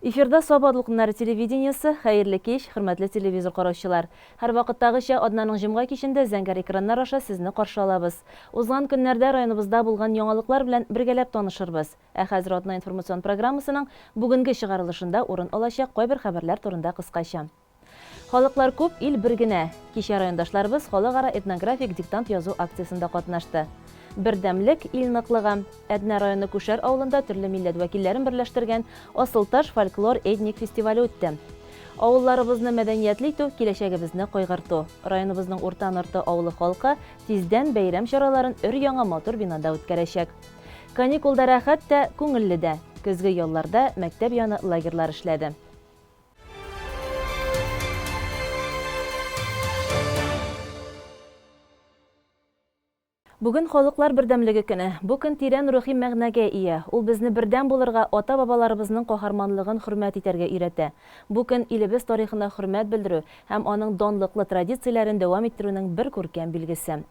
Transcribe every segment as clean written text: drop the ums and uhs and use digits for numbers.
Эфирда Саба дулкыннары телевидениесе, хәерле кич, хөрмәтле телевизор караучылар. Һәрвакыттагыча, атнаның җомга кичендә зәңгәр экраннар аша сезне каршы алабыз. Узган көннәрдә районыбызда булган яңалыклар белән бергәләп танышырбыз. Ә хәзер атна информацион программасының бүгенге чыгарылышында урын алачак кайбер хәбәрләр турында кыскача. Халыклар күп, ил бер генә. Кичә райондашларыбыз халыкара этнографик диктант язу акциясендә катнашты. Бердәмлек, ил ныклыгы. Әтнә районы Күшәр авылында төрле милләт вәкилләрен берләштергән Асылташ фольклор-этник фестивале үтте. Авылларыбызны мәдәниятле итү, киләчәгебезне кайгырту. Районыбызның Урта Нырты авылы халкы тиздән бәйрәм чараларын өр-яңа матур бинада үткәрәчәк. Каникулда рәхәт тә, күңелле дә. Көзге ялларда мәктәп яны лагерьлар эшләде. Бүген Халыклар бердәмлеге көне. Бу көн тирән рухи мәгънәгә ия. Ул безне бердәм булырга, ата-бабаларыбызның каһарманлыгын хөрмәт итәргә өйрәтә. Бу көн илебез тарихына хөрмәт белдерү һәм аның данлыклы традицияләрен дәвам иттерүнең бер күркәм билгесе.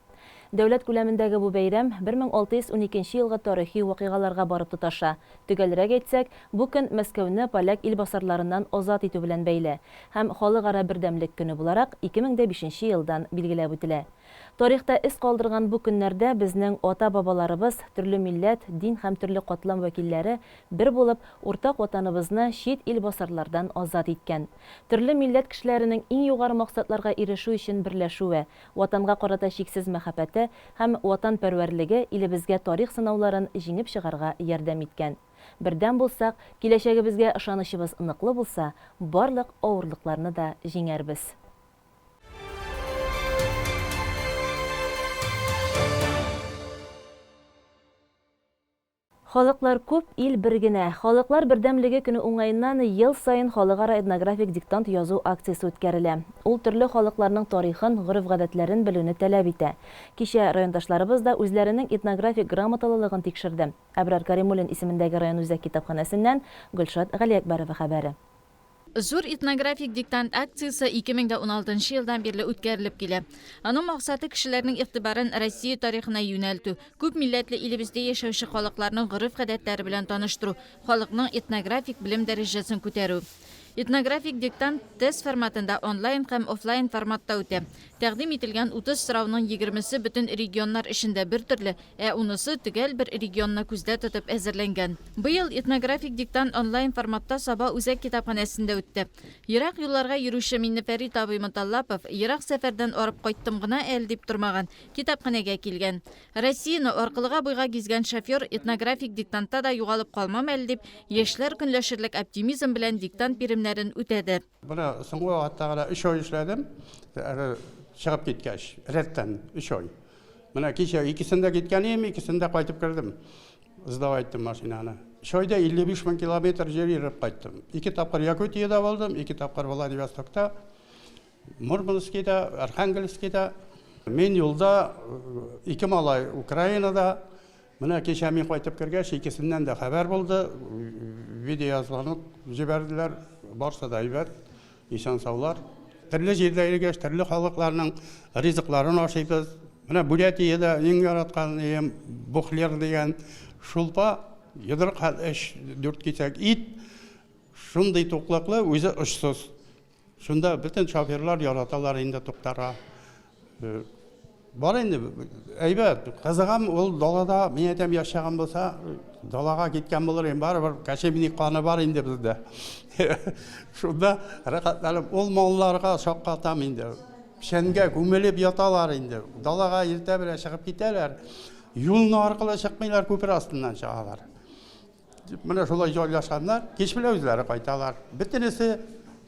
Дәүләт күләмендәге бу бәйрәм 1612 нче елгы тарихи вакыйгаларга барып тоташа. Төгәлрәк әйтсәк, бу көн Мәскәүне поляк илбасарларыннан азат итү белән бәйле һәм Халыкара бердәмлек көне буларак 2005 нче елдан билгеләп үтелә. Тарихта эз калдырган бу көннәрдә безнең ата-бабаларыбыз, төрле милләт, дин һәм төрле катлам вәкилләре бер булып, уртак Ватаныбызны чит илбасарлардан азат иткән. Төрле милләт кешеләренең иң югары максатларга ирешү өчен берләшүе, Ватанга карата чиксез мәхәббәте һәм ватанпәрвәрлеге илебезгә тарих сынауларын җиңеп чыгарга ярдәм иткән. Бердәм булсак, киләчәгебезгә ышанычыбыз ныклы булса, барлык авырлыкларны да җиңәрбез. Халыклар күп, ил бер генә. Халыклар бердәмлеге көне уңаеннан ел саен халыкара этнографик диктант язу акциясе үткәрелә. Ул төрле халыкларның тарихын, гореф-гадәтләрен белүне таләп итә. Кичә райондашларыбыз да үзләренең этнографик грамоталылыгын тикшерде. Әбрар Каримуллин исемендәге район үзәк китапханәсеннән Гөлшат Галиәкбәрова хәбәре. Зур этнографик диктант акциясе 2016 нчы елдан бирле үткәрелеп килә. Аның максаты кешеләрнең игътибарын Россия тарихына юнәлтү, күп милләтле илебездә яшәүче халыкларның гореф-гадәтләре белән таныштыру, халыкның этнографик белем дәрәҗәсен күтәрү. Этнографик диктант тест форматында онлайн һәм офлайн форматта үтә. Тәкъдим ителгән 30 сорауның егермесе бөтен регионнар өчен дә бертөрле, Ә унысы төгәл бер регионны күздә тотып әзерләнгән. Быел этнографик диктант онлайн форматта Саба үзәк китапханәсендә үтте. Ерак юлларга йөрүче Миннефәрит абый Моталлапов, ерак сәфәрдән арып кайттым гына әле дип тормаган, китапханәгә килгән. Россияне аркылыга-буйга гизгән шофер этнографик диктантта да югалып калмам әле дип, яшьләр көнләшерлек оптимизм белән диктант биремнәрен үтәде. Менә соңгы вакытта гына өч ай эшләдем, әле чыгып киткәч, рәттән өч ай. Менә кичә икесендә киткән идем, икесендә кайтып кердем. Сдавать иттем машинаны. Өч айда 55 мең километр җир йөреп кайттым. Ике тапкыр Якутиядә булдым, ике тапкыр Владивостокта, Мурманскида, Архангельскида. Мин юлда, ике малай Украинада. Менә кичә мин кайтып кергәч, икесеннән дә хәбәр булды. Видеозвонок җибәрделәр. Барсы да әйбәт. Исән-саулар. Төрле җирдә йөргәч, төрле халыкларның ризыкларын ашыйбыз. Менә Бурятиядә иң яраткан ием бухлер дигән шулпа, йодрык хәл өч, дүрт кисәк ит, шундый туклыклы, үзе очсыз. Шунда бөтен шоферлар яраталар инде туктарга. Бар инде, әйбәт, кызыгам, ул далада, мин әйтәм, яшәгән булса, далага киткән булыр идем, барыбер кочевник каны бар инде бездә. Шунда рәхәтләнеп, ул малларга шаккатам инде. Печәнгә күмелеп яталар инде. Далага иртә белән чыгып китәләр. Юлны аркылы чыкмыйлар, күпер астыннан чыгалар. Менә шулай җайлашканнар, кич белән үзләре кайталар. Бөтенесе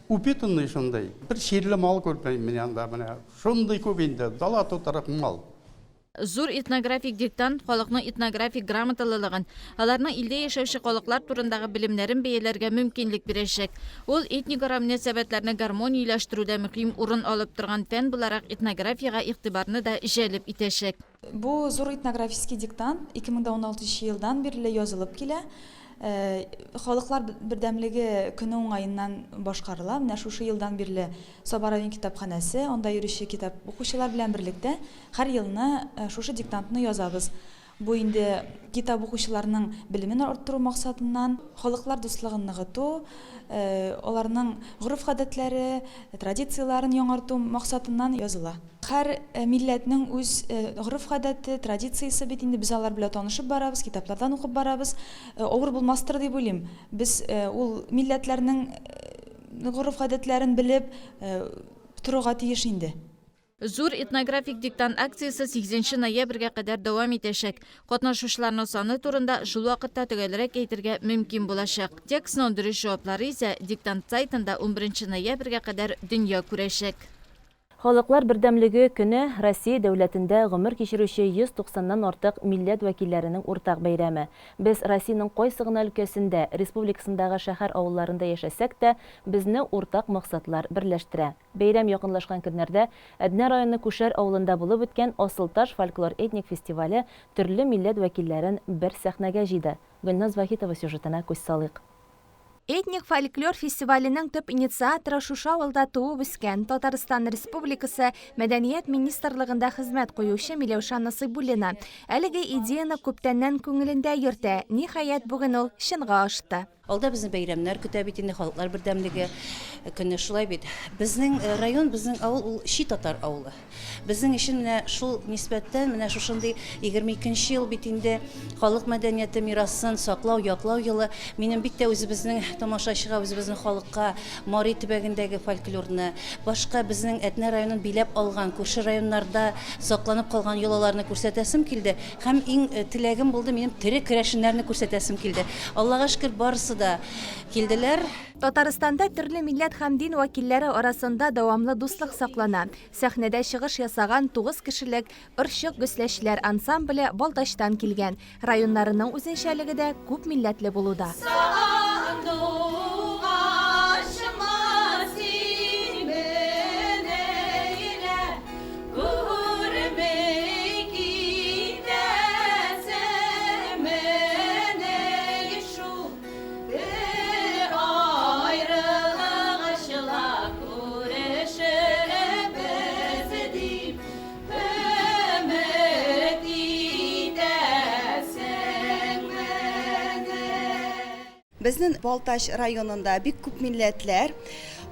упитанный шундый. Бер чирле мал күрмим мин анда менә. Шундый күп инде, дала тутырык мал. Зур этнографик диктант халыкның этнографик грамоталылыгын, аларның илдә яшәүче халыклар турындагы белемнәрен бәяләргә мөмкинлек бирәчәк. Ул этникара мөнәсәбәтләрне гармонияләштерүдә мөһим урын алып торган фән буларак этнографиягә игътибарны да җәлеп итәчәк. Бу зур этнографический диктант 2016 нчы елдан бирле язылып килә. Халыклар бердәмлеге көне уңаеннан башкарыла. Менә шушы елдан бирле Саба район китапханәсе, анда йөрүче китап укучылар белән берлектә һәр елны шушы диктантны язабыз. Бу инде китап укучыларның белемен арттыру максатыннан, халыклар дуслыгын ныгыту, аларның гореф-гадәтләре, традицияләрен яңарту максатыннан языла. Һәр милләтнең үз гореф-гадәте, традициясе бит инде, без алар белән танышып барабыз, китаплардан укып барабыз. Авыр булмастыр дип уйлыйм. Без ул милләтләрнең гореф-гадәтләрен белеп торырга тиеш инде. Зур этнографик диктант акциясе сигезенче ноябрьгә кадәр дәвам итәчәк. Катнашучыларның саны турында шул вакытта төгәлрәк әйтергә мөмкин булачак. Текстның дөрес җаваплары исә диктант сайтында унберенче ноябрьгә кадәр дөнья күрәчәк. Халыклар бердәмлеге көне, Россия дәүләтендә гомер кичерүче 190 нан артык милләт вәкилләренең уртак бәйрәме. Без Россиянең кайсы гына өлкәсендә, республикасындагы шәһәр-авылларында яшәсәк тә, безне уртак максатлар берләштерә. Бәйрәм якынлашкан көннәрдә Әтнә районы Күшәр авылында булып үткән Асылташ фольклор-этник фестивале төрле милләт вәкилләрен бер сәхнәгә җыйды. Гөлназ Вахитова сюжетына күз салыйк. Этник фольклор фестиваленең төп инициаторы шушы авылда туып үскән, Татарстан Республикасы Мәдәният министрлыгында хезмәт куючы Миләүшә Насыйбуллина. Әлеге идеяне күптәннән күңелендә йөртә, ниһаять, бүген ул чынга ашты. Алда безне бәйрәмнәр көтә бит инде, халыклар бердәмлеге көне, шулай бит. Безнең район, безнең авыл ул чи татар авылы. Безнең өчен менә шул нисбәттән, менә шушындый 22 нче ел бит инде халык мәдәнияте мирасын саклау, яклау елы. Минем бик тә үзебезнең тамашачыга, үзебезнең халыкка Мари төбәгендәге фольклорны, башка безнең Әтнә районын биләп алган күрше районнарда сакланып калган йолаларны күрсәтәсем килде. Һәм иң теләгем булды, минем тере керәшеннәрне күрсәтәсем килде. Аллага шөкер, барысы да килделәр. Татарстанда төрле милләт һәм дин вәкилләре арасында дәвамлы дуслык саклана. Сәхнәдә чыгыш ясаган тугыз кешелек Орчык гөсләчеләр ансамбле Балтачтан килгән. Районнарының үзенчәлеге дә күп милләтле булуда. Сандугачыма син менә илә, Күрми китәсеңмени шул бер аерылгач ла күрешербез дип өмет итәсеңмени? Безнен Балтач районында бик күп милләтләр.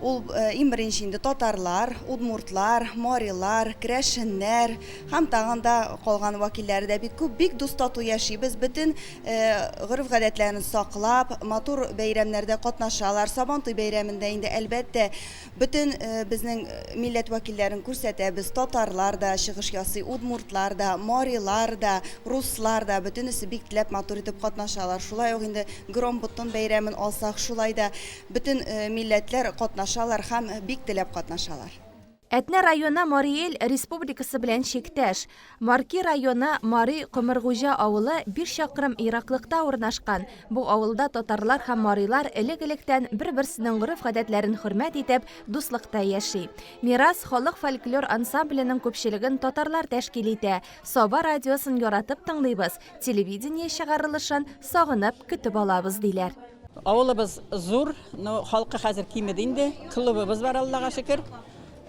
Ул иң беренче инде татарлар, удмуртлар, марилар, керәшеннәр һәм тагын да калган вәкилләре дә бик күп. Бик дус-тату яшибез. Бөтен гореф-гадәтләрен саклап, матур бәйрәмнәрдә катнашалар. Сабантуй бәйрәмендә инде, әлбәттә, Бөтен безнең милләт вәкилләрен күрсәтәбез, татарлар да чыгыш ясый, удмуртлар да, марилар да, руслар да, бөтенесе бик теләп матур итеп катнашалар. Шулай ук инде Громботон бәйрәмен алсак, шулай да бөтен милләтләр катнашалар һәм бик теләп катнашалар. Әтнә районы Мари Эл Республикасы белән чиктәш. Марки районы Мари Комыргуҗа авылы биш чакрым ераклыкта урнашкан. Бу авылда татарлар һәм марилар элек-электән бер-берсенең гореф-гадәтләрен хөрмәт итеп, дуслыкта яши. Мирас халык фольклор ансамбленең күпчелеген татарлар тәшкил итә. Саба радиосын яратып тыңлыйбыз, телевидение чыгарылышын сагынып көтеп алабыз, диләр. Авылыбыз зур, но халкы хәзер кимеде инде. Клубыбыз бар, Аллага шөкер.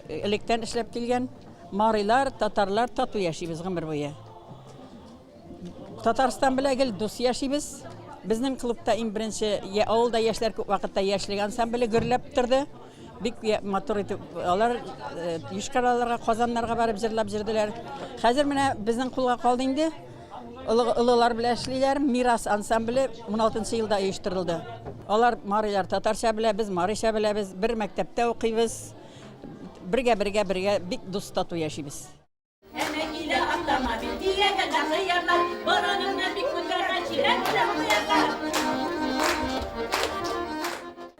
Электән эшләп килгән. Марилар, татарлар тату яшибез гомер буе. Татарстан белән гел дус яшибез. Безнең клубта иң беренче авылда яшьләр күп вакытта яшьлек ансамбле гөрләп торды. Бик матур итеп алар э, Йошкар-Олага, Казаннарга барып җырлап җырдылар. Хәзер менә безнең кулга калды инде. Олылар белән эшлиләр. Мирас ансамбле 16 елда оештырылды. Алар марилар татарча белә, без марича беләбез. Бер мәктәптә укыйбыз. Бергә, бергә, бергә бик дус тату яшибез. Әнә килә автомобиль, төягән кыярлар, борыныңны бик күтәрмә, чиләк белән куярлар.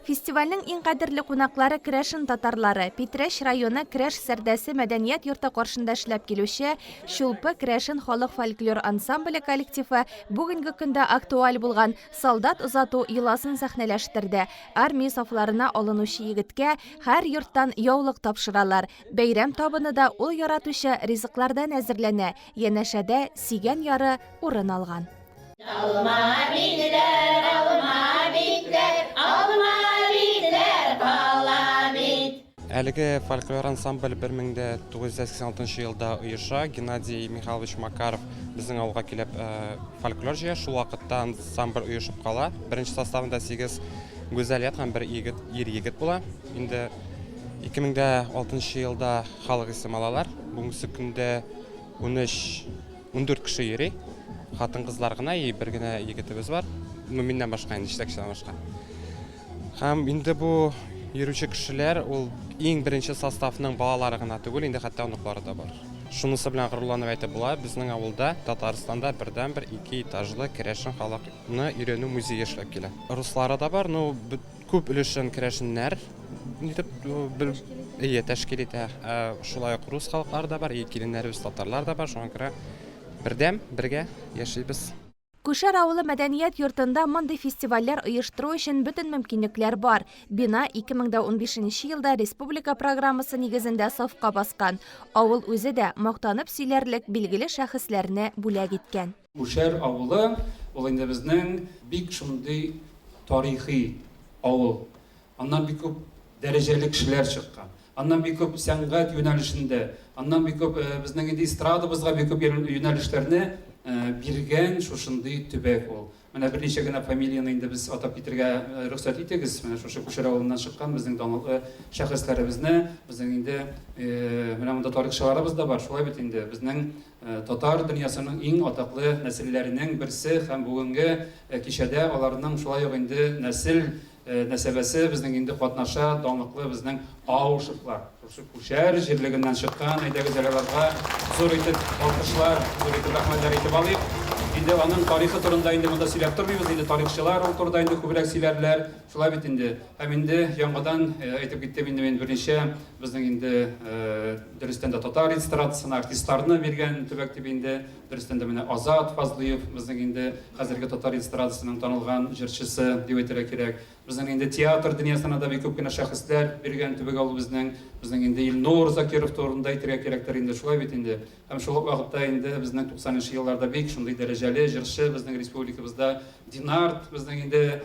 Фестивальнең иң кадерле кунаклары керәшен татарлары, Питрәч районы Керәш Сәрдәсе мәдәният йорты каршында эшләп килүче Чулпы керәшен халык фольклор ансамбле коллективы бүгенге көндә актуаль булган Солдат озату йоласын сәхнәләштерде. Армия сафларына алынучы егеткә һәр йорттан яулык тапшыралар. Бәйрәм табыны да ул яратучы ризыклардан әзерләнә, янәшәдә сөйгән яры урын алган. Алма битләр, алма битләр, алма битләр, бала бит. Әлеге фольклор ансамбль 1986 елда оеша. Геннадий Михайлович Макаров безнең авылга килеп фольклор җыя. Шул вакытта ансамбль оешып кала. Беренче составында 8 гүзәлият һәм бер егет, ир егет була. Инде 2006 елда халык исем алалар. Бүгенге көндә 13, 14 кеше йөри. Хатын-кызлар гына и бер генә егетебез бар. Ну, миннән башка инде, җитәкчедән башка. Һәм инде бу йөрүче кешеләр ул иң беренче составның балалары гына түгел, инде хәтта оныклары да бар. Шунысы белән горурланып әйтеп була, безнең авылда Татарстанда бердәнбер ике этажлы керәшен халыкны өйрәнү музее эшләп килә. Руслары да бар, но күп өлешен керәшеннәр итеп әйе, тәшкил итә. Шулай ук рус халыклары да бар, и киленнәребез татарлар да бар, шуңа күрә бердәм, бергә яшибез. Күшәр авылы мәдәният йортында мондый фестивальләр оештыру өчен бөтен мөмкинлекләр бар. Бина 2015 нче елда республика программасы нигезендә сафка баскан. Авыл үзе дә, мактанып сөйләрлек, билгеле шәхесләрне бүләк иткән. Күшәр авылы, ул инде безнең бик шундый тарихи авыл. Аннан бик күп дәрәҗәле кешеләр чыккан. Аннан бик күп сәнгать юнәлешендә, аннан бик күп безнең инде эстрадабызга бик күп юнәлешләрне биргән шушындый төбәк ул. Менә берничә генә фамилияне инде без атап китергә рөхсәт итегез. Менә шушы Күшәр авылыннан чыккан безнең данлыклы шәхесләребезне, безнең инде менә монда тарихчыларыбыз да бар, шулай бит инде, безнең татар дөньясының иң атаклы нәселләренең берсе һәм бүгенге кичәдә аларның шулай ук инде нәсел Нәсәбәсе безнең инде катнаша, данлыклы безнең Аушевлар. Шушы Күшәр җирлегеннән чыккан, әйдәгез әле аларга зур итеп алкышлар, зур итеп рәхмәтләр әйтеп алыйк. Инде аның тарихы турында инде монда сөйләп тормыйбыз, инде тарихчылар ул турыда инде күбрәк сөйләрләр. Шулай бит инде. Һәм инде яңадан әйтеп киттем инде мин берничә безнең инде дөрестән дә татар эстрадасына артистларны биргән төбәк дип инде. Дөрестән дә менә Азат Фазлыев безнең инде хәзерге татар эстрадасының танылган җырчысы дип әйтергә кирәк. Безнең инде театр дөньясына да бик күп кенә шәхесләр биргән төбәк ул безнең. Безнең инде Илнур Закиров турында әйтергә кирәктер инде, шулай бит инде. Һәм шул ук вакытта инде безнең 90 нчы елларда бик шундый дәрәҗәле җырчы безнең республикабызда Динард безнең инде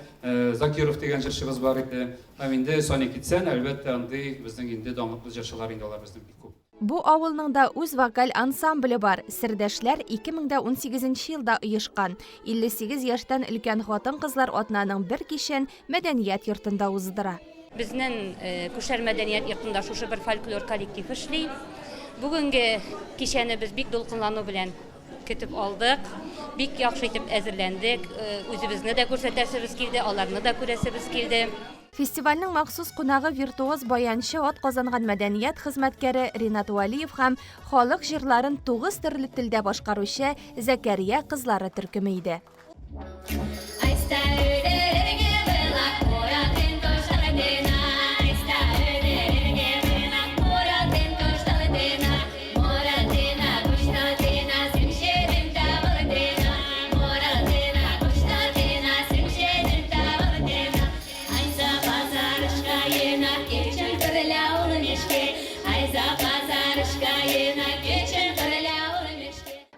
Закиров дигән җырчыбыз бар иде. Һәм инде саный китсән, әлбәттә, андый безнең инде данлыклы җырчылар инде алар безнең бик күп. Бу авылның да үз вокаль ансамбле бар. Сердәшләр 2018 нче елда оешкан. 58 яшьтән өлкән хатын-кызлар атнаның бер кичен мәдәният йортында уздыра. Безнең Күшәр мәдәният йортында шушы бер фольклор коллектив эшли. Бүгенге кичәне без бик дулкынлану белән көтеп алдык. Бик яхшы итеп әзерләндек. Үзебезне дә күрсәтәсебез килде, аларны да күрәсебез килде. Фестивальнең махсус кунагы виртуоз баянчы, атказанган мәдәният хезмәткәре Ринат Вәлиев һәм халык җырларын тугыз төрле телдә башкаручы Зәкәрия кызлары төркеме иде.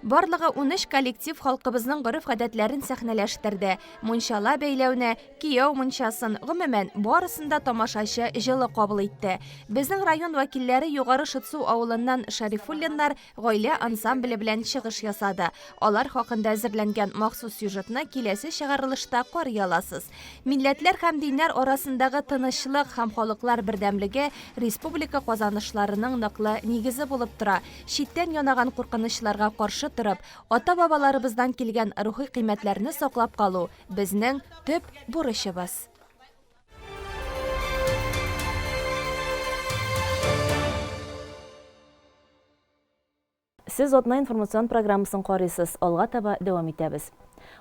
Барлыгы 13 коллектив халкыбызның гореф-гадәтләрен сәхнәләштерде. Мунчала бәйләүне, кияү мунчасын, гомумән, барысын да тамашачы җылы кабул итте. Безнең район вәкилләре Югары Шытсу авылыннан Шәрифуллиннар гаилә ансамбле белән чыгыш ясады. Алар хакында әзерләнгән махсус сюжетны киләсе чыгарылышта карый аласыз. Милләтләр һәм диннәр арасындагы тынычлык һәм халыклар бердәмлеге республика казанышларының ныклы нигезе булып тора. Читтән янаган куркынычларга каршы торып, ата-бабаларыбыздан килгән рухи кыйммәтләрне саклап калу, безнең төп бурычыбыз. Сез Атна информацион программасын карыйсыз, алга таба дәвам итәбез.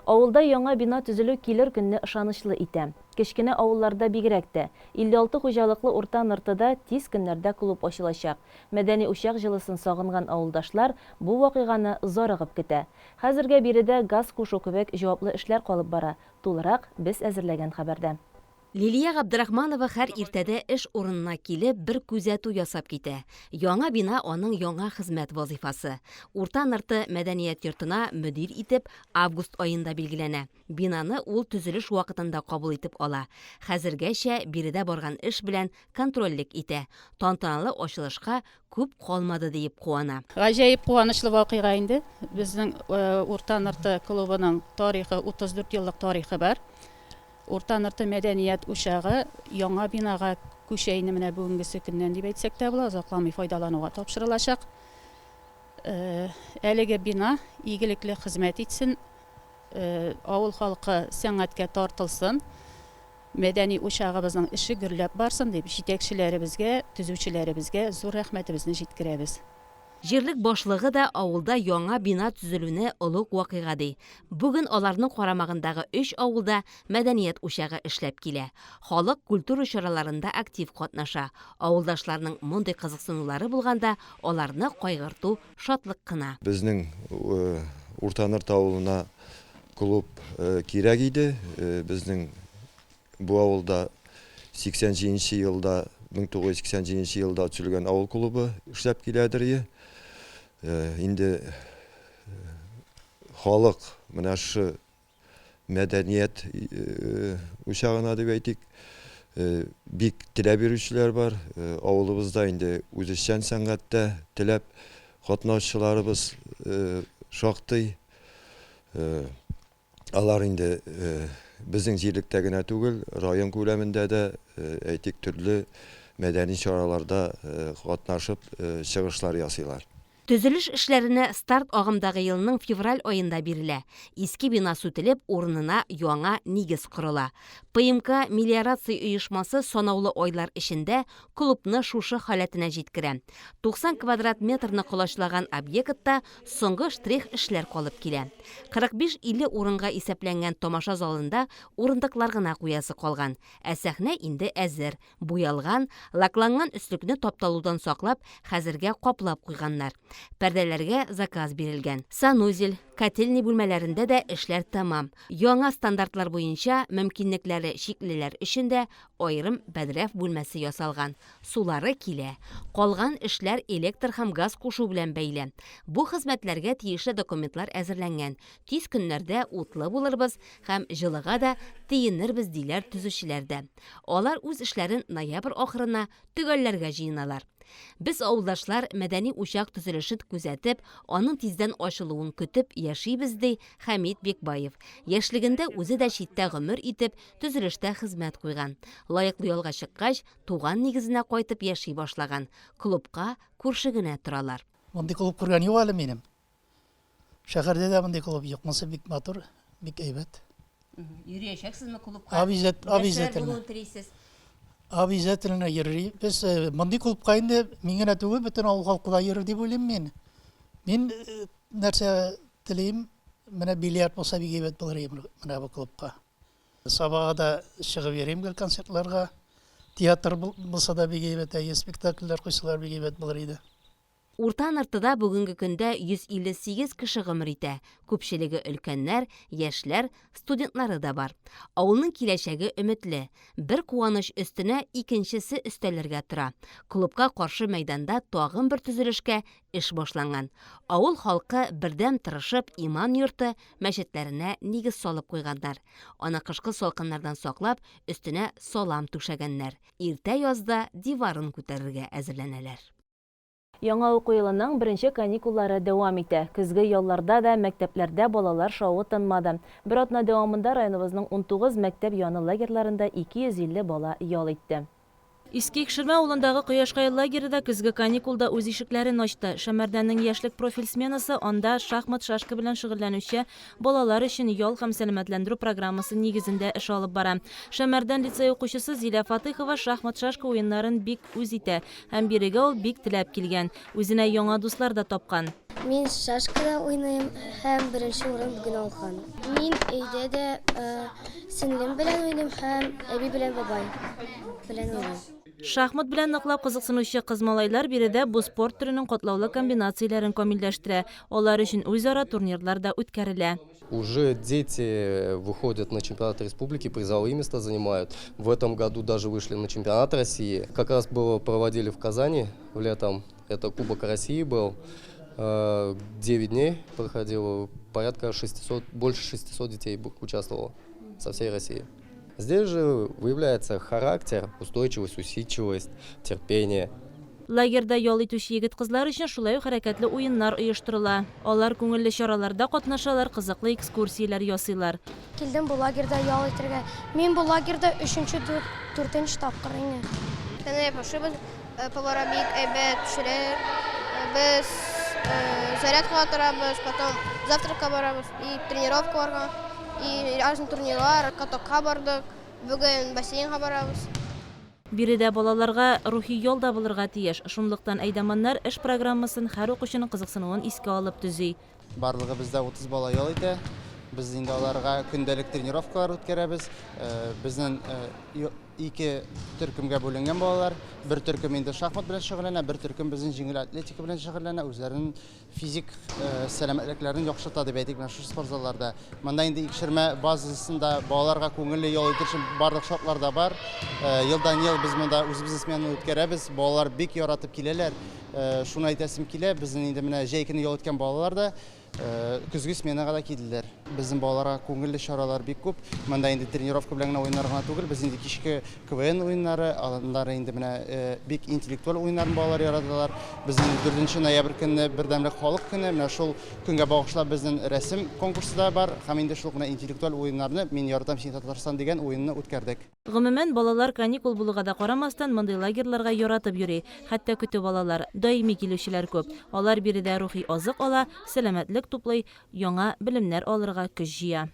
Авылда яңа бина төзелү килер көнне ышанычлы итә. Кечкенә авылларда бигрәк тә. 56 хуҗалыклы Урта Ныртыда тиз көннәрдә клуб ачылачак. Мәдәни учак җылысын сагынган авылдашлар бу вакыйганы зарыгып көтә. Хәзергә биредә газ кушу кебек җаваплы эшләр калып бара. Тулырак без әзерләгән хәбәрдә. Лилия Габдрахманова һәр иртәдә эш урынына килеп, бер күзәтү ясап китә. Яңа бина аның яңа хезмәт вазыйфасы. Урта Нырты мәдәният йортына мөдир итеп август аенда билгеләнә. Бинаны ул төзелеш вакытында кабул итеп ала. Хәзергәчә биредә барган эш белән контрольлек итә. Тантаналы ачылышка күп калмады диеп куана. Гаҗәеп куанычлы вакыйга инде. Безнең Урта Нырты клубының тарихы, 34 еллык тарихы бар. Урта Нырты мәдәният учагы яңа бинага күчә инде менә бүгенгесе көннән дип әйтсәк тә була, озакламый файдалануга тапшырылачак. Әлеге бина игелекле хезмәт итсен, авыл халкы сәнгатькә тартылсын, мәдәни учагыбызның эше гөрләп барсын дип җитәкчеләребезгә, төзүчеләребезгә зур рәхмәтебезне җиткерәбез. Җирлек башлыгы да авылда яңа бина төзелүне олуг вакыйга ди. Бүген аларның карамагындагы өч авылда мәдәният учагы эшләп килә. Халык культура чараларында актив катнаша. Авылдашларның мондый кызыксынулары булганда, аларны кайгырту шатлык кына. Безнең Урта Нырты авылына клуб кирәк иде. Безнең Бу авылда 87 нче елда, 1987 нче елда төзелгән авыл клубы эшләп киләдер ие. Инде халык менә шушы мәдәният учагына дип әйтик, бик теләп йөрүчеләр бар. Авылыбызда инде үзешчән сәнгатьтә теләп катнашучыларыбыз шактый. Алар инде безнең җирлектә генә түгел, район күләмендә дә, әйтик, төрле мәдәни чараларда катнашып чыгышлар ясыйлар. Төзелеш эшләренә старт агымдагы елның февраль аенда бирелә. Иске бина сүтелеп, урынына яңа нигез корыла. ПМК мелиорация оешмасы санаулы айлар эчендә клубны шушы халәтенә җиткерә. 90 квадрат метрны колачлаган объектта соңгы штрих эшләр калып килә. 45-50 урынга исәпләнгән тамаша залында урындыклар гына куясы калган, ә сәхнә инде әзер, буялган, лакланган өслекне тапталудан саклап, хәзергә каплап куйганнар. Пәрдәләргә заказ бирелгән. Санузел, котельный бүлмәләрендә дә эшләр тәмам. Яңа стандартлар буенча мөмкинлекләре чиклеләр өчен дә аерым бәдрәф бүлмәсе ясалган. Сулары килә. Калган эшләр электр һәм газ кушу белән бәйле. Бу хезмәтләргә тиешле документлар әзерләнгән. Тиз көннәрдә утлы булырбыз һәм җылыга да тиенербез, диләр төзүчеләр дә. Алар үз эшләрен ноябрь ахырына төгәлләргә җыеналар. Без, авылдашлар, мәдәни учак төзелешен күзәтеп, аның тиздән ачылуын көтеп яшибез, ди Хәмит Бикбаев. Яшьлегендә үзе дә читтә гомер итеп, төзелештә хезмәт куйган. Лаеклы ялга чыккач, туган нигезенә кайтып яши башлаган. Клубка күрше генә торалар. Мондый клуб күргән юк әле минем. Шәһәрдә дә мондый клуб юк. Монысы бик матур, бик әйбәт. Йөриячәксезме клубка? Обязательно. булуын телисез? Обязательно йөрибез. Э, мондый клубка инде мин генә түгел, бөтен авыл халкы да йөрер дип уйлыйм мин. Мин э, нәрсә телим, менә бильярд булса бик әйбәт булыр иде менә бу клубка. Сабага да чыгып йөрим гел концертларга. Театр булса да бик әйбәт, әйе, спектакльләр куйсалар бик әйбәт булыр иде. Урта Ныртыда бүгенге көндә 158 кеше гомер итә. Күпчелеге өлкәннәр, яшьләр, студентлары да бар. Авылның киләчәге өметле. Бер куаныч өстенә икенчесе өстәлергә тора. Клубка каршы мәйданда тагын бер төзелешкә эш башланган. Авыл халкы бердәм тырышып иман йорты, мәчетләренә нигез салып куйганнар. Аны кышкы салкыннардан саклап, өстенә салам түшәгәннәр. Иртә язда диварын күтәрергә әзерләнәләр. Яңа уку елының беренче каникуллары дәвам итә. Көзге ялларда да мәктәпләрдә балалар шавы тынмады. Бер атна дәвамында районыбызның 19 мәктәп яны лагерьларында 250 бала ял итте. Иске Икшермә авылындагы Кояшкай лагере да көзге каникулда үз ишекләрен ачты. Шәмәрдәннең Яшьлек профиль сменасы анда шахмат-шашка белән шөгыльләнүче балалар өчен ял һәм сәламәтләндерү программасы нигезендә эш алып бара. Шәмәрдән лицее укучысы Зилә Фатыйхова шахмат-шашка уеннарын бик үз итә һәм бирегә ул бик теләп килгән. Үзенә яңа дуслар да тапкан. Мин шашкада уйныйм һәм беренче урын бүген алган. Мин өйдә дә сеңлем белән уйныйм һәм әби белән бабай белән уйныйм. Шахмат белән ныклап кызыксынучы кыз-малайлар биредә бу спорт төренең катлаулы комбинацияләрен камилләштерә. Алар өчен үзара турнирлар да үткәрелә. Уже дети выходят на чемпионат республики, призовые места занимают. В этом году даже вышли на чемпионат России. Как раз было, проводили в Казани в летом. Это Кубок России был. 9 дней проходило, порядка 600, больше 600 детей участвовало со всей России. Здесь же выявляется характер, устойчивость, усидчивость, терпение. Лагерьда ял итүче егет-кызлар өчен шулай ук хәрәкәтле уеннар оештырыла. Алар күңелле чараларда катнашалар, кызыклы экскурсияләр ясыйлар. Килдем бу лагерьда ял итәргә. Мин бу лагерьда өченче, дүртенче тапкыр инде. Тәнәф ашыйбыз, повара бик әйбәт пешерә. Без зарядкага торабыз, потом завтракка барабыз и тренировкаларга, и разный турнирлар, катокка бардык, бүген бассейнга барабыз. Биредә балаларга рухи ял да булырга тиеш. Шунлыктан әйдаманнар эш программасын һәр укучының кызыксынуын искә алып төзи. Барлыгы бездә 30 бала ял итә. Без инде аларга көндәлек тренировкалар үткәрәбез. Безнең ике төркемгә бүленгән балалар. Бер төркем инде шахмат белән шөгыльләнә, бер төркем безнең җиңел атлетика белән шөгыльләнә, үзләренең физик сәламәтлекләрен яхшырта дип әйтик менә шушы спорт залларда. Монда инде Икшермә базасында балаларга күңелле ял итү өчен барлык шартлар да бар. Елдан-ел без монда үзебезнең сменаны үткәрәбез. Балалар бик яратып киләләр. Шуны әйтәсем килә, безнең инде менә җәй көне ял иткән балалар да көзге сменага да килделәр. Безнең балаларга күңелле чаралар бик күп. Монда инде тренировка белән генә уеннар гына түгел, без инде кичке КВН уеннары, аннары инде менә бик интеллектуаль уеннарын балалар яраталар. Безнең 4 ноябрь көнне Бердәмлек халык көне, менә шул көнгә багышлап безнең рәсем конкурсы да бар һәм инде шул ук менә интеллектуаль уеннарны Мин яратам сине, Татарстан дигән уенны үткәрдек. Гомумән, балалар каникул булуга да карамастан, мондый лагерьларга яратып йөри. Хәтта көтеп алалар. Даими килүчеләр күп. Алар биредә рухи азык ала, сәламәтлек туплый, яңа белемнәр алырга көч җыя.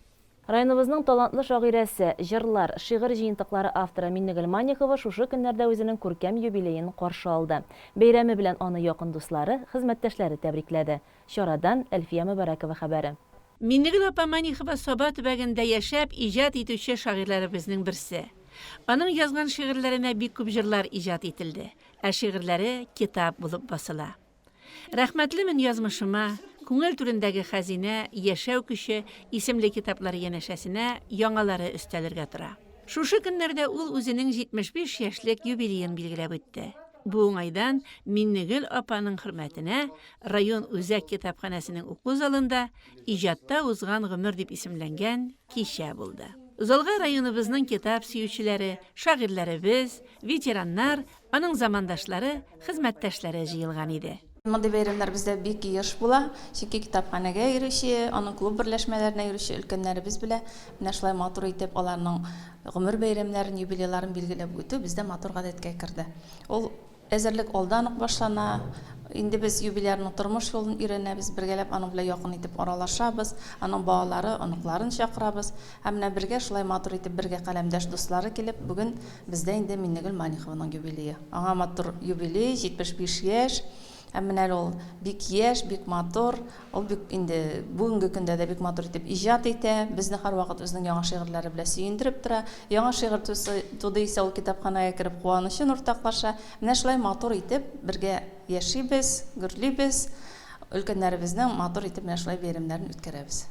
Районыбызның талантлы шагыйрәсе, җырлар, шигырь җыентыклары авторы Миннегөл Манихова шушы көннәрдә үзенең күркәм юбилеен каршы алды. Бәйрәме белән аны якын дуслары, хезмәттәшләре тәбрикләде. Чарадан Әлфия Мөбарәкова хәбәре. Миннегөл апа Манихова Саба төбәгендә яшәп, иҗат итүче шагыйрьләребезнең берсе. Аның язган шигырьләренә бик күп җырлар иҗат ителде, ә шигырьләре китап булып басыла. Рәхмәтлемен язмышыма, Күңел түрендәге хәзинә, Яшәү көче исемле китаплар янәшәсенә яңалары өстәлергә тора. Шушы көннәрдә ул үзенең 75 яшьлек юбилеен билгеләп үтте. Бу уңайдан Миннегөл апаның хөрмәтенә район үзәк китапханәсенең уку залында Иҗатта узган гомер дип исемләнгән кичә булды. Залга районыбызның китап сөючеләре, шагыйрьләребез, ветераннар, аның замандашлары, хезмәттәшләре җыелган иде. Мондый бәйрәмнәр бездә бик еш була, чөнки китапханәгә йөрүче, аның клуб берләшмәләренә йөрүче өлкәннәребез белә менә шулай матур итеп аларның гомер бәйрәмнәрен, юбилейларын билгеләп үтү бездә матур гадәткә керде. Ул әзерлек алдан ук башлана. Инде без юбилярның тормыш юлын өйрәнәбез, бергәләп аның белән якын итеп аралашабыз, аның балалары, оныкларын чакырабыз. Һәм менә бергә шулай матур итеп бергә каләмдәш дуслары килеп, бүген бездә инде Миннегөл Манихованың юбилее. Аңа матур юбилей, 75 яшь. Һәм менә әле ул бик яшь, бик матур. Ул бик инде бүгенге көндә дә бик матур итеп иҗат итә. Безне һәрвакыт үзенең яңа шигырьләре белән сөендереп тора. Яңа шигырь тусы, туды исә ул китапханәгә кереп куанычын уртаклаша. Менә шулай матур итеп бергә яшибез, гөрлибез. Өлкәннәребезнең матур итеп менә шулай бәйрәмнәрен үткәрәбез.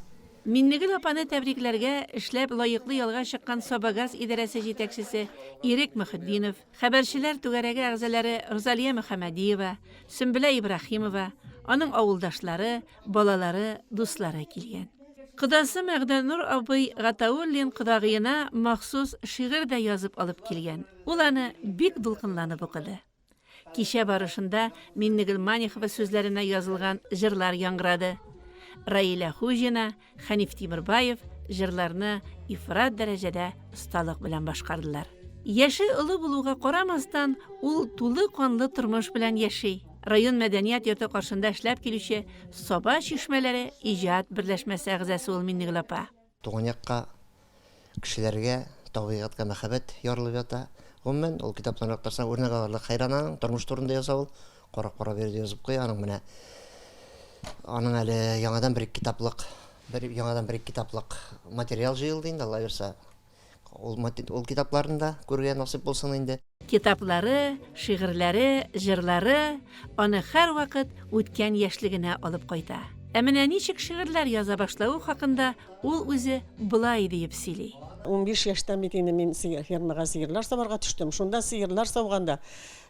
Миннегөл апаны тәбрикләргә эшләп лаеклы ялга чыккан Сабагаз идарәсе җитәкчесе Ирек Мөхетдинов, Хәбәрчеләр түгәрәге әгъзалары Рузалия Мөхәммәдиева, Сөмбелә Ибраһимова, аның авылдашлары, балалары, дуслары килгән. Кодасы Мәгъдәнур абый Гатауллин кодагыена махсус шигырь дә язып алып килгән, ул аны бик дулкынланып укыды. Кичә барышында Миннегөл Манихова сүзләренә язылган җырлар яңгырады. Раилә Хуҗина, Хәниф Тимербаев җырларны ифрат дәрәҗәдә осталык белән башкардылар. Яше олы булуга карамастан, ул тулы канлы тормыш белән яши. Район мәдәният йорты каршында эшләп килүче Саба чишмәләре иҗат берләшмәсе әгъзасы ул Миннегөл апа. Туган якка, кешеләргә, табигатькә мәхәббәт ярылып ята. Гомумән, ул китапларны актарсаң, үрнәк алырлык хәйран аның. Тормыш турында яза ул. Карап-карап йөрде, язып куя. Аның менә аның әле яңадан бер китаплык, бер яңадан бер китаплык материал җыелды инде, Алла бирса. Ул, ул китапларны да күрергә насыйп булсын инде. Китаплары, шигырьләре, җырлары аны һәрвакыт үткән яшьлегенә алып кайта. Ә менә ничек шигырьләр яза башлавы хакында ул үзе болай диеп сөйли. 15 яшьтән бит инде мин фермага сыерлар саварга төштем. Шунда сыерлар сауганда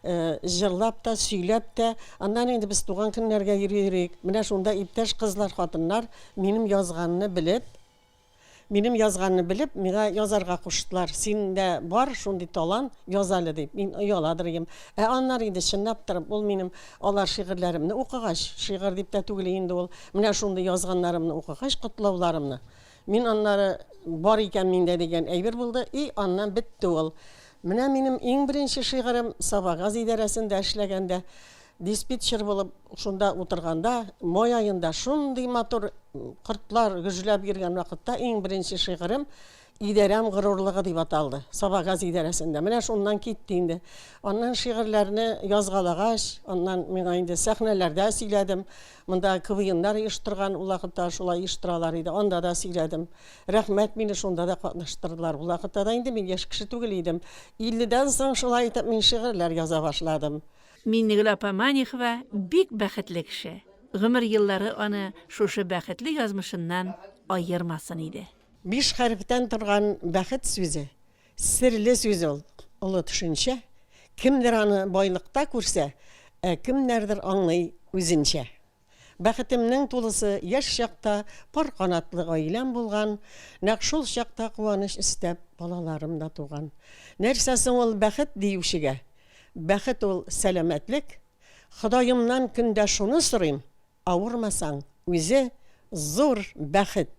җырлап та, сөйләп тә, аннан инде без туган көннәргә йөри йөрик. Менә шунда иптәш кызлар, хатыннар минем язганны белеп, минем язганны белеп, миңа язарга куштылар. Синдә бар шундый талант, яз әле дип. Мин ояладыр идем. Ә аннары инде чынлап торып, ул минем алар шигырьләремне укыгач, шигырь дип тә түгел инде ул, менә шундый язганнарымны укыгач, котлауларымны, мин аннары бар икән миндә дигән әйбер булды, и аннан бетте ул. Менә минем иң беренче шигырем Сабагаз идарәсендә эшләгәндә, диспетчер булып шунда утырганда, май аенда шундый матур кортлар гөжләп йөргән вакытта иң беренче шигырем Идарәм горурлыгы дип аталды. Сабагаз идарәсендә. Менә шуннан китте инде. Аннан шигырьләрне язгалагач, аннан миңа инде сәхнәләрдә сөйләдем. Монда КВНнар оештырган, ул вакытта шулай оештыралар иде, анда да сөйләдем. Рәхмәт, мине шунда да катнаштырдылар. Ул вакытта да инде мин яшь кеше түгел идем. Илледән соң шулай итеп мин шигырьләр яза башладым. Миңнегөл апа Манихова бик бәхетле кеше. Гомер еллары аны шушы бәхетле язмышыннан аермасын иде. Биш хәрефтән торган бәхет сүзе, серле сүз ул, олы төшенчә. Кемдер аны байлыкта күрсә, ә кемнәрдер аңлый үзенчә. Бәхетемнең тулысы яшь чакта пар канатлы гаиләм булган, нәкъ шул чакта куаныч өстәп балаларым да туган. Нәрсә соң ул бәхет диючегә? Бәхет ул, сәламәтлек. Ходаемнан көн дә шуны сорыйм, авырмасаң, үзе зур бәхет!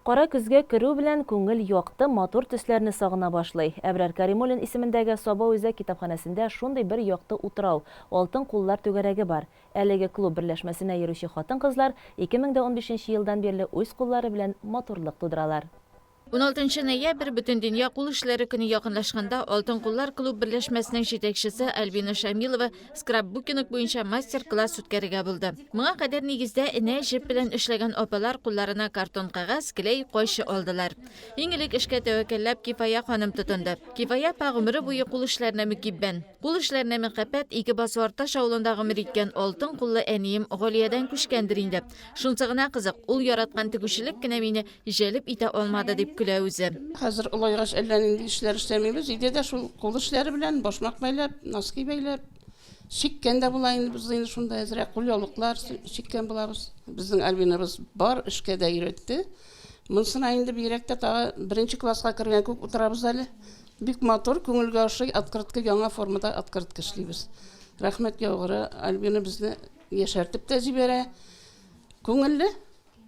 Кара көзгә керү белән күңел якты, матур төсләрне сагына башлый. Әбрар Каримуллин исемендәге Саба үзәк китапханәсендә шундый бер якты утрау, Алтын куллар түгәрәге бар. Әлеге клуб берләшмәсенә йөрүче хатын-кызлар 2015 нче елдан бирле үз куллары белән матурлык тудыралар. Уналтынчы ноябрь, Бөтендөнья кул эшләре көне якынлашканда, Алтын куллар клуб берләшмәсенең җитәкчесе Альбина Шамилова скрапбукинг буенча мастер-класс үткәрергә булды. Моңа кадәр нигездә энә, җеп белән эшләгән апалар кулларына картон кәгазь, келәй, кайчы алдылар. Иң элек эшкә тәвәккәлләп Кифая ханым тотынды. Кифая апа гомере буе кул эшләренә мөкиббән. Кул эшләренә мәхәббәт Икебасу Арташ авылында гомер иткән алтын куллы әнием Галиядән күчкәндер инде. Шунсы гына кызык, ул яраткан тегүчелек кенә мине Җәлеп итә алмады, дип көлә үзе. Хәзер олайгач әллә нинди эшләр эшләмибез. Өйдә дә шул кул эшләре белән, башмак бәйләп, носки бәйләп, чиккән дә була инде без инде шунда әзрәк кулъяулыклар чиккән булабыз. Безнең Альбинабыз бар эшкә дә өйрәтте. Монысына инде бигрәк тә тагы беренче класска кергән күк утырабыз әле. Бик матур, күңелгә ошый, открытка яңа формада открытка эшлибез. Рәхмәт яугыры, Альбина безне яшәртеп тә җибәрә. Күңелле.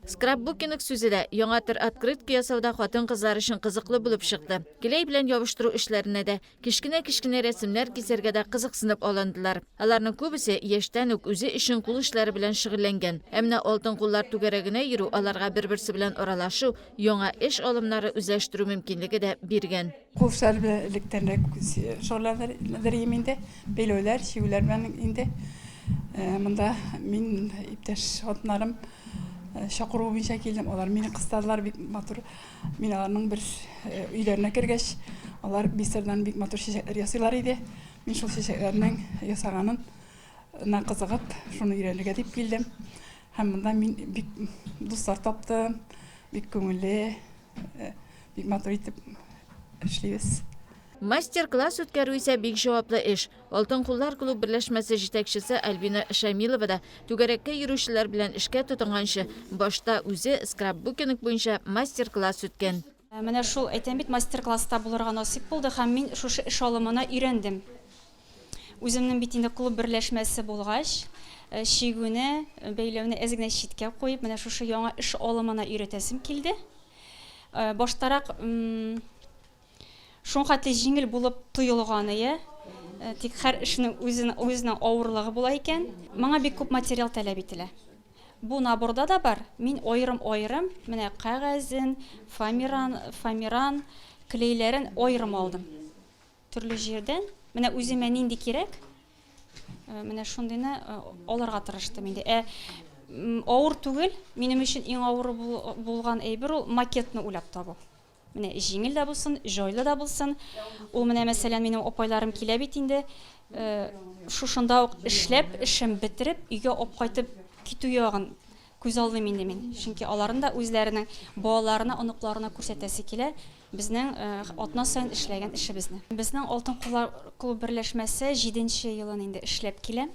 Скрапбукинг сүзе дә яңа төр открытка ясауда хатын-кызлар өчен кызыклы булып чыкты. Келәй белән ябыштыру эшләренә дә, кечкенә-кечкенә рәсемнәр кисәргә дә кызыксынып алындылар. Аларның күбесе яшьтән үк үзе өчен кул эшләре белән шөгыльләнгән. Ә менә Алтын куллар түгәрәгенә йөрү аларга бер-берсе белән аралашу, яңа эш алымнары үзләштерү мөмкинлеге дә биргән. Кул эшләре белән электәнрәк шөгыльләнер идем инде. Бәйләүләр, чигүләр белән инде. Монда мин иптәш хатыннарым чакыруы буенча килдем. Алар мине кыстадылар бик матур. Мин аларның бер өйләренә кергәч, алар бисердан бик матур чәчәкләр ясыйлар иде. Мин шул чәчәкләрнең ясаганын на кызыгып, шуны өйрәнергә дип килдем. Һәм монда мин бик дуслар таптым, бик күңелле. Бик матур итеп эшлибез. Мастер-класс үткәрү исә бик җаваплы эш. Алтын куллар клуб берләшмәсе җитәкчесе Альбина Шамилова да түгәрәккә йөрүчеләр белән эшкә тотынганчы, башта үзе скрапбукинг буенча мастер-класс үткән. Менә шул, әйтәм бит, мастер-класста булырга насыйп булды һәм мин шушы эш алымына өйрәндем. Үземнең бит инде клуб берләшмәсе булгач, чигүне, бәйләүне әз генә читкә куеп, менә шушы яңа эш алымына өйрәтәсем килде. Баштарак шуңхәтле җиңел булып тоелганые, тик һәр эшнең үзенең авырлыгы була икән. Моңа бик күп материал таләп ителә. Бу наборда да бар, мин аерым-аерым, менә кәгазен, фомиран, фомиран, клейләрен аерым алдым. Төрле җирдән. Менә үземә нинди кирәк, менә шундыйны алырга тырыштым инде. Ә Авыр түгел. Минем өчен иң авыры булган әйбер ул макетны уйлап табу. Менә җиңел дә булсын, җайлы да булсын. Ул менә, мәсәлән, минем апайларым килә бит инде. Шушында ук эшләп, эшен бетереп, өйгә алып кайтып китү ягын күз алдыйм инде мин. Чөнки аларның да үзләренең балаларына, оныкларына күрсәтәсе килә безнең атна саен эшләгән эшебезне. Безнең Алтын куллар клуб берләшмәсе җиденче елын инде эшләп килә.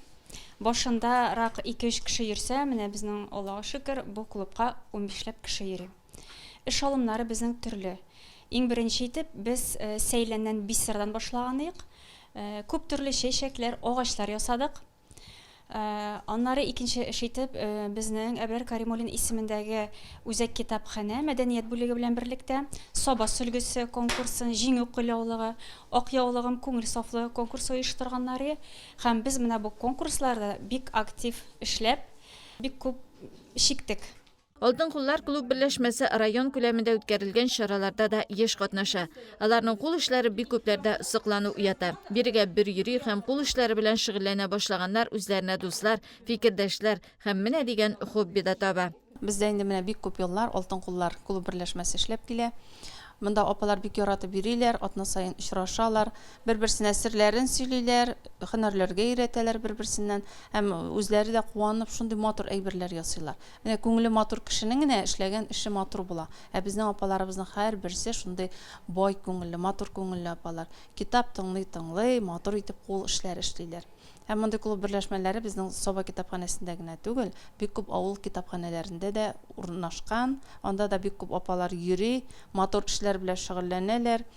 Башында рак ике-өч кеше йөрсә, менә безнең, Аллага шөкер, бу клубка унбишләп кеше йөри. Эш алымнары безнең төрле. Иң беренче итеп без сәйләннән бисердан башлаган идек. Күп төрле чәчәкләр, агачлар ясадык. Аннары икенче эш итеп безнең Әбрар Каримуллин исемендәге үзәк китапханә мәдәният бүлеге белән берлектә Саба сөлгесе конкурсын, Җиңү кулъяулыгы, Ак яулыгым, күңел сафлыгы конкурсы оештырганнар иде. Һәм без менә бу конкурсларда бик актив эшләп, бик күп чиктек. Алтын куллар клуб берләшмәсе район күләмендә үткәрелгән чараларда да еш катнаша. Аларның кул эшләре бик күпләрдә соклану уята. Бирегә бер йөри һәм кул эшләре белән шөгыльләнә башлаганнар үзләренә дуслар, фикердәшләр һәм менә дигән хобби да таба. Бездә инде менә бик күп еллар Алтын куллар клуб берләшмәсе эшләп килә. Монда апалар бик яратып йөриләр, атна саен очрашалар, бер-берсенә серләрен сөйлиләр, һөнәрләргә өйрәтәләр бер-берсеннән һәм үзләре дә куанып шундый матур әйберләр ясыйлар. Менә күңеле матур кешенең генә эшләгән эше матур була. Ә безнең апаларыбызның һәрберсе шундый бай күңелле, матур күңелле апалар. Китап тыңлый-тыңлый, матур итеп кул эшләре эшлиләр. Һәм мондый клуб берләшмәләре безнең Саба китапханәсендә генә түгел, бик күп авыл китапханәләрендә дә урнашкан. Анда да бик күп апалар йөри, матур эшләр белән шөгыльләнәләр.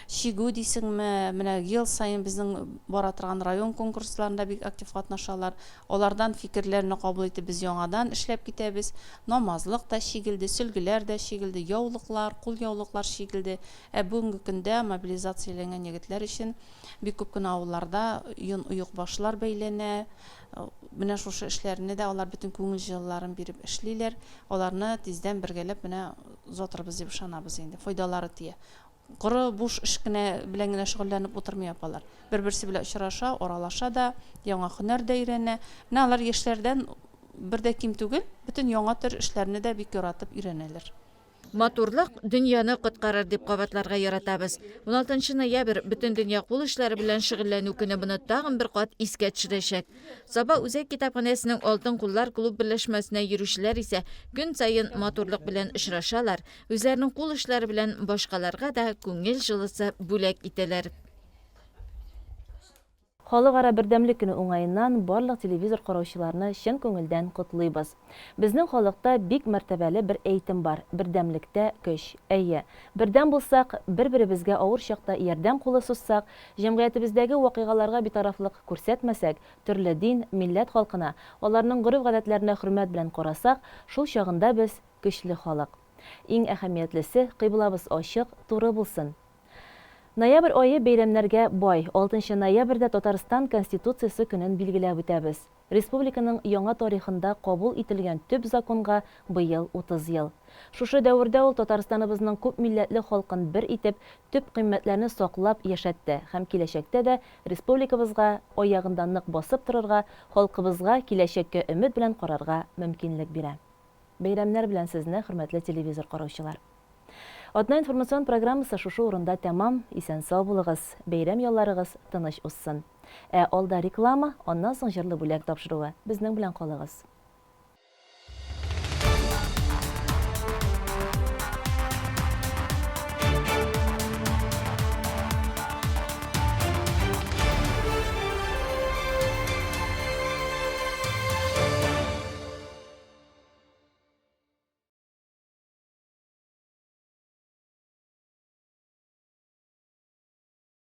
Чигү дисеңме, менә ел саен безнең бара торган район конкурсларында бик актив катнашалар. Алардан фикерләрне кабул итеп без яңадан эшләп китәбез. Намазлык та чигелде, сөлгеләр дә чигелде, яулыклар, кулъяулыклар чигелде. Ә бүгенге көндә мобилизацияләнгән егетләр өчен Бик күп кенә авылларда йон оекбашлар бәйләнә. Менә шушы эшләрне дә алар бөтен күңел җылыларын биреп эшлиләр. Аларны тиздән бергәләп менә озатырбыз дип ышанабыз инде. Файдалары тия. Коры буш эш кенә белән генә шөгыльләнеп утырмый апалар. Бер-берсе белән очраша, аралаша да, яңа һөнәр дә өйрәнә. Менә алар яшьләрдән бер дә ким түгел, бөтен яңа төр эшләрне дә бик яратып өйрәнәләр. Матурлык дөньяны коткарыр, дип кабатларга яратабыз. Уналтынчы ноябрь, Бөтендөнья кул эшләре белән шөгыльләнү көне моны тагын бер кат искә төшерәчәк. Саба үзәк китапханәсенең Алтын куллар клуб берләшмәсенә йөрүчеләр исә көн саен матурлык белән очрашалар, үзләренең кул эшләре белән башкаларга да күңел җылысы бүләк итәләр. Халыкара бердәмлек көне уңаеннан барлык телевизор караучыларны чын күңелдән котлыйбыз. Безнең халыкта бик мәртәбәле бер әйтем бар, бердәмлектә, көч. Әйе, бердәм булсак, бер-беребезгә авыр чакта ярдәм кулы сузсак, җәмгыятебездәге вакыйгаларга битарафлык күрсәтмәсәк, төрле дин, милләт халкына, аларның гореф-гадәтләренә хөрмәт белән карасак, шул чагында без, көчле халык. Иң әһәмиятлесе, кыйблабыз ачык, туры булсын. Ноябрь ае бәйрәмнәргә бай. Алтынчы ноябрьдә Татарстан Конституциясе көнен билгеләп үтәбез. Республиканың яңа тарихында кабул ителгән төп законга быел 30 ел. Шушы дәвердә ул Татарстаныбызның күпмилләтле халкын бер итеп, төп кыйммәтләрне саклап яшәтте һәм киләчәктә дә республикабызга аягында нык басып торырга, халкыбызга киләчәккә өмет белән карарга мөмкинлек бирә. Бәйрәмнәр белән сезне, хөрмәтле телевизор караучылар! Атна информацион программасы шушы урында тәмам. Исән-сау булыгыз, бәйрәм ялларыгыз тыныч узсын. Ә алда реклама, аннан соң җырлы бүләк тапшыруы. Безнең белән калыгыз.